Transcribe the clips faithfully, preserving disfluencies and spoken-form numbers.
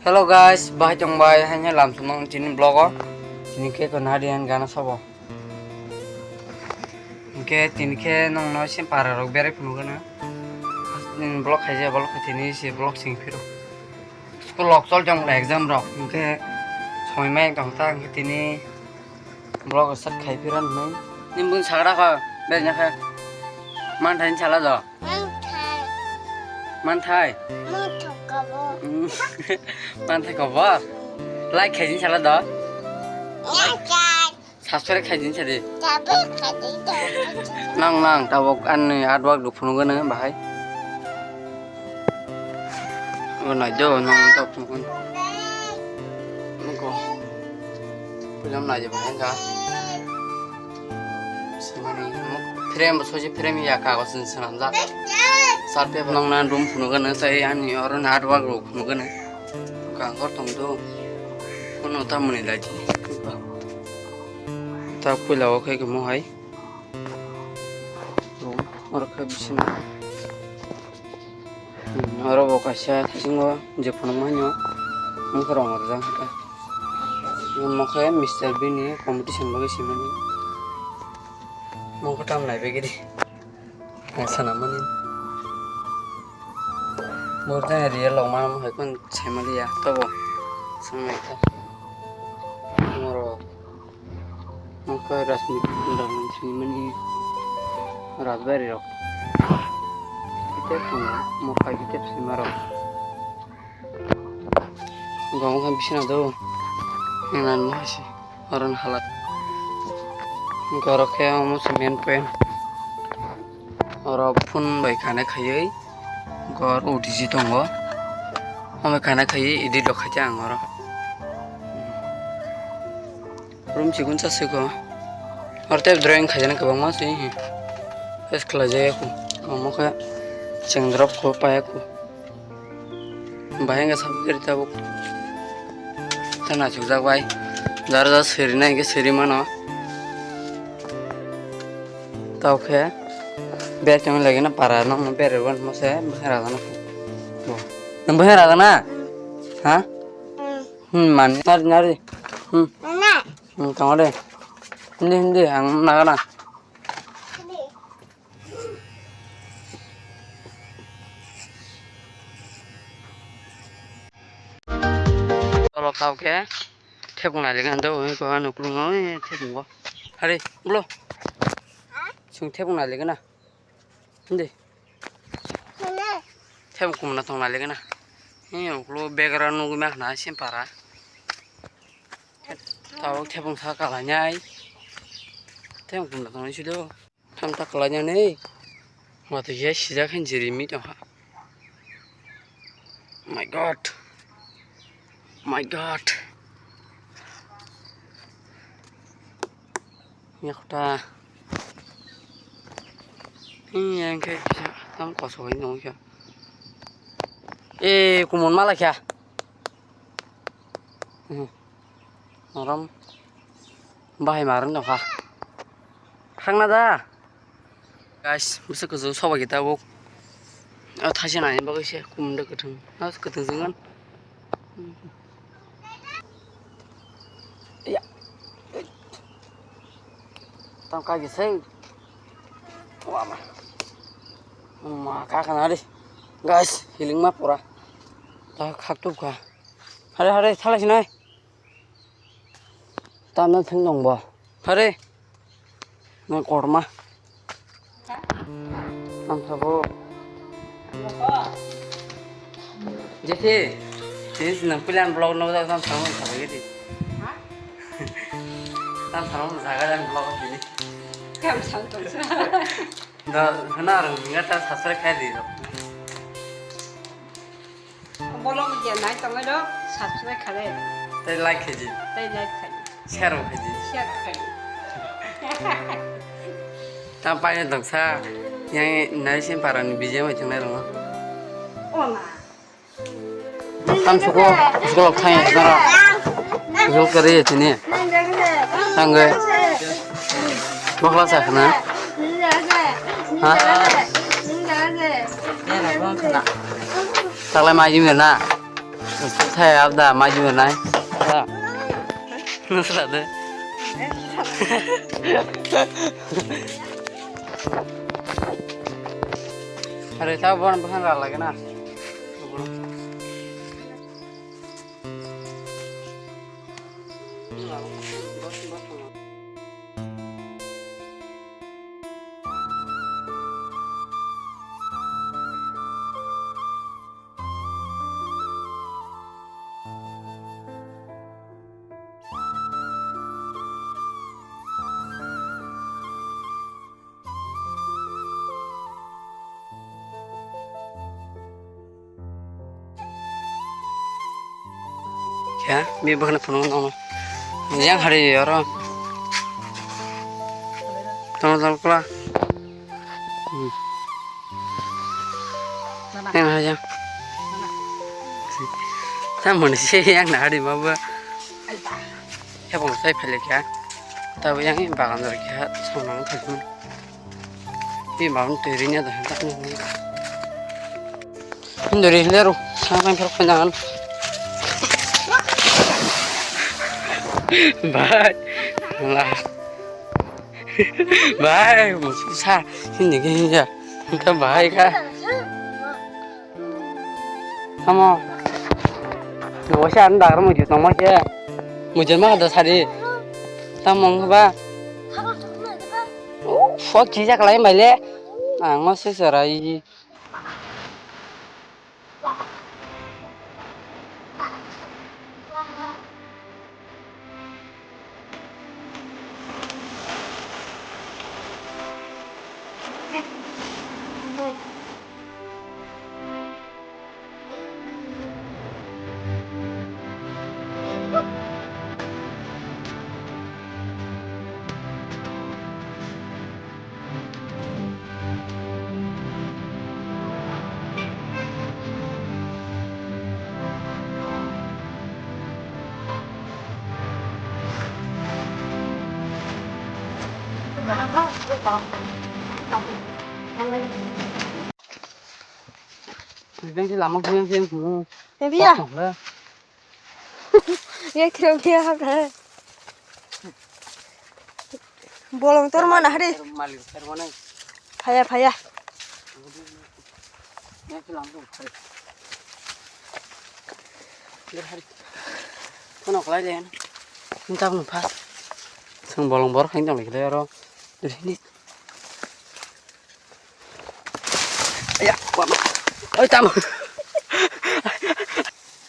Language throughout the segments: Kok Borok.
Hello guys, bahai tong bai, haino lam sumang tini vlog o. Tini khe ko nadi an gana sabo. Hingke tini khe nongno se para rok berai phunukgwno. Nini vlog khaijak, vlog khe tini se vlog sing phiro. School rok chol jong exam rok, hingke somoi mai tong ta, hingke tini vlog start khai phiro hinwi. Nini bun sagra kho, berai khe. Manthai ni sala do. Manthai. Manthai? Manthai kobo. Mm. Manthai kobo? Like khaijin sala do? Like. Subscribe khaijin sadi. Subscribe khaijin sadi. Nang, nang, tabok ani artwork rok phunukgwno bahai. Obo nai do, nang tabok phunukgwno. Nukho. Puila nai je bahai ka. Simani, frame bo sosi frame ya kagoz ni swnamjak. Chart paper nang nan room phunukgwno tei ani oro ni artwork rok phunukgwno. Kangkor tong do. Kono tamoni lai. Ta puila o khe kemo hai. Oro khe bisina. Hmm, oro bo kaisa thasingo je phunukma hinyo wngkha rong rijak kha. Omo khe Mister Bean ni competition bagwi simani. Omo khe tam nai begidi. Ang sanamani. Bo tei real rok ma hai kheno saimaliya tobo. Sanai kha. Oro. Nokha Rajmit Rajmit sinimani Rajbari rok. Kitep tongo, mokha kitep sima rok. Gong khe bisina do. Nang mo hasi. Oron halat. Goro khe omo se main point. Oro phone bai connect khaiwi gor O T G tongo. Omo connect khaiwi edit rok khaikhe ang oro. Room chikon sa siko. Oro tei drawing khaijana kwbangma se. Face khlaijak ya kho. Omo khe chwng drop kho paya kho. Bahai wngkha sabo khe tabuk. Tei naisukjak bai. Jara jara siri nai hwnkhe siri mano. Tao khe. Bag tongwi lagina para nokno beraibo mose bahai rajana. Bo. Nwng bahai rajana? Ha? Hmm, man. Nari, nari. Hmm. Hmm, tong de. Hindi, hindi, ang nagana. Tolo kau khe thepung nai lengkha do, oi ko ano kulungo, oi thepung go. Hari, ulo. Sung thepung nai lengkha na. Hindi. Thepung kumna tong nai lengkha na. He, ulo background nugwi ma khna simpara. Tao thepung sa kalainai. Thepung kumna tong nai sudo. Thang ta kalainani. Watwi ya sijak khe jiri mi tongkha. My God. My God. Yakta. Yang khe kisa tam kosok hai nong kya. Eh, kumon mala kya. Hmm. Morom. Bahai maran nokha. Thangna da. Guys, bwswk kuchuk sobai khe tabuk. O thaisa nani bagwi se kumda kwthwng. Ha, kwthwng jwngan. Ya. Tam kai khe se. Wama. Ma ka kana ri. Guys, healing ma pura. Ta khak tup kha. Hare hare thalai sinai. Tamna thang dong bo. Hare. Nang korma. Ang sabo. Jethi. Jethi nang pilan vlog no da tam thang thang gidi. Tam thang jaga dan vlog gidi. Kam sam tong sa. Da hana rang hinga ta subscribe khai di. Bolong je nai tongoi do, subscribe khare. Tei like khaidi. Tei like khare. Share bo khaidi. Share khare. Tam paine tongsa, yang nai sim parani B G M hai thangnai rong. Ona. Tam suko, suko thang nara. Suko kare tini. Tangge. Bakla sa khna. Ha? Taklai mai jim na. Saya abda maju nai. Nusra de. Are ta bon bhan ra lage na. Khe, mi bwkhano phunukno tongma. Yang hari oro. Tong tong kula. Hmm. Yang hari yang. Tamo ni se yang na hari ma ba. Khe bong sai phale khe. Tabo yang bagan dor khe song nang thajun. Pi maun tui ri nya da ta ni. Hindori le ro, sa kan phar khon jangan. Bhai. La. Bhai, mo sa hindi ke ya. Ka bhai ka. Tamo. Bo sa an dar mo ju tamo ke. Mo jen ma da sari. Tamo ba. Fuck, chi jak lai mai le. Ang ma se sarai. Twi bengsi lama bengsi. Biya. Kosong le. Ye kiro biya ha. Bolong tor mana hari. Malik tor mana. Phaya, phaya. Ye kilo ang tu hari. Ye hari. Kono kelai le. Minta pun pas. Sang bolong bor khain tong le aro. Ini. Aya, mama. Oi, tamo.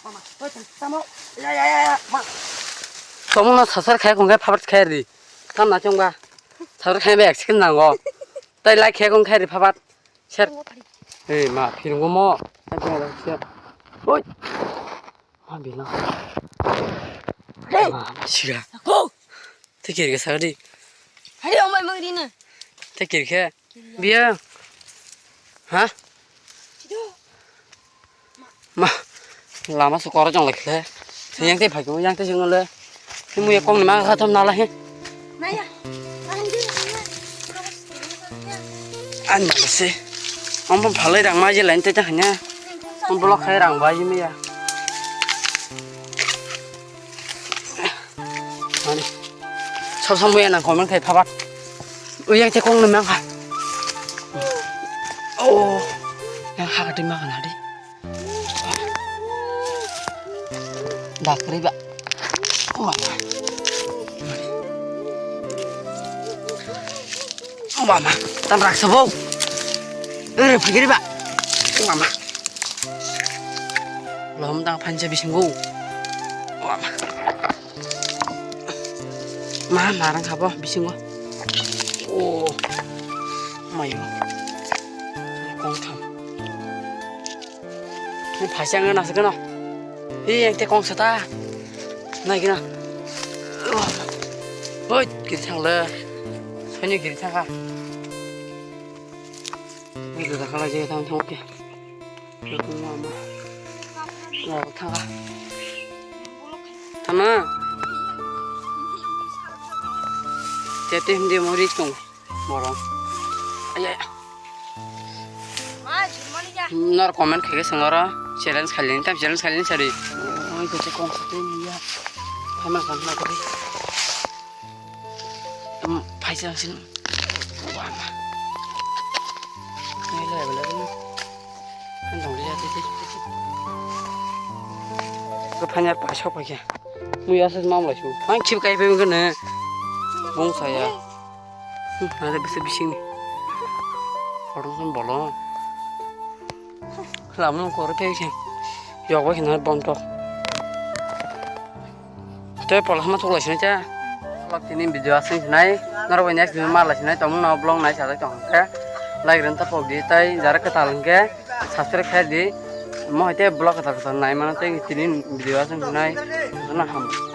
Mama, oi, tamo. Ya, ya, ya, ya, ma. Tomung no sasar khai kong khai phabat khai ri. Tam na chong ba. Sasar khai ba action nango. Tai lai khai kong khai ri phabat. Ser. Ei, ma, phirungo mo. Tai kong ba ser. Oi. Ma bilang. Hey. Ma, siga. Go. Te kiri ke sagadi. Hari omai mangri na. Te kiri ke. Biya. Ha? Chido. Ma. Lama su koro jong lekhle. Yang te phai yang te jong le. Ni mu ya kong ni ma kha thom na la he. Naya. Ani ma se. Om phalai rang ma je lain te ta hanya. Om block khai rang ba ji me ya. Mani. Sob sob muya nang comment khai phabat. Uyang te kong nang kha. Oh. Yang ha ka dima kana di. Dakri ba. Wah. Mama, tam raksa bo. Ere phagiri ba. Mama. Lom dang phansa bisingo. Mama. Ma, marang khabo bisingo. Oh. Mayo. Kong tham. Ni phaisa ang nasa kano. Hi, yang te kong sata. Nai kino. Hoi, kiri thang le. Soni kiri thang ka. Ni da kala je thang thang ke. Ni kong ma ma. Ni thang ka. Thang na. Te te hindi mori tong. Borok. Ai, ai. Nor comment khaikhe swng oro. Challenge khailini, tam challenge khailini sari. Oi, kete kong sa tei ya. Phai ma kan na kori. Em, phai sa sin. Wa ma. Nai le bela ni. Kan dong le ya tei tei. Ko phanya pa sok pa kya. Mui asa mam lai su. Mang chip kai pe ngene. Bong saya. Hmm, ada bisa bising ni. Orang kan bolong. Lamno kor pe kya. Yok ba kena bom tok. Te pola hama thok lai sinai cha. Vlog tini video asing sinai. Naro next video ma lai sinai. Tamo na vlog nai sa tong ke. Like ren ta pok di tai jara ke taleng ke. Subscribe khai di. Mo hai te vlog ta ta nai mana te tini video asing sinai. Na ham.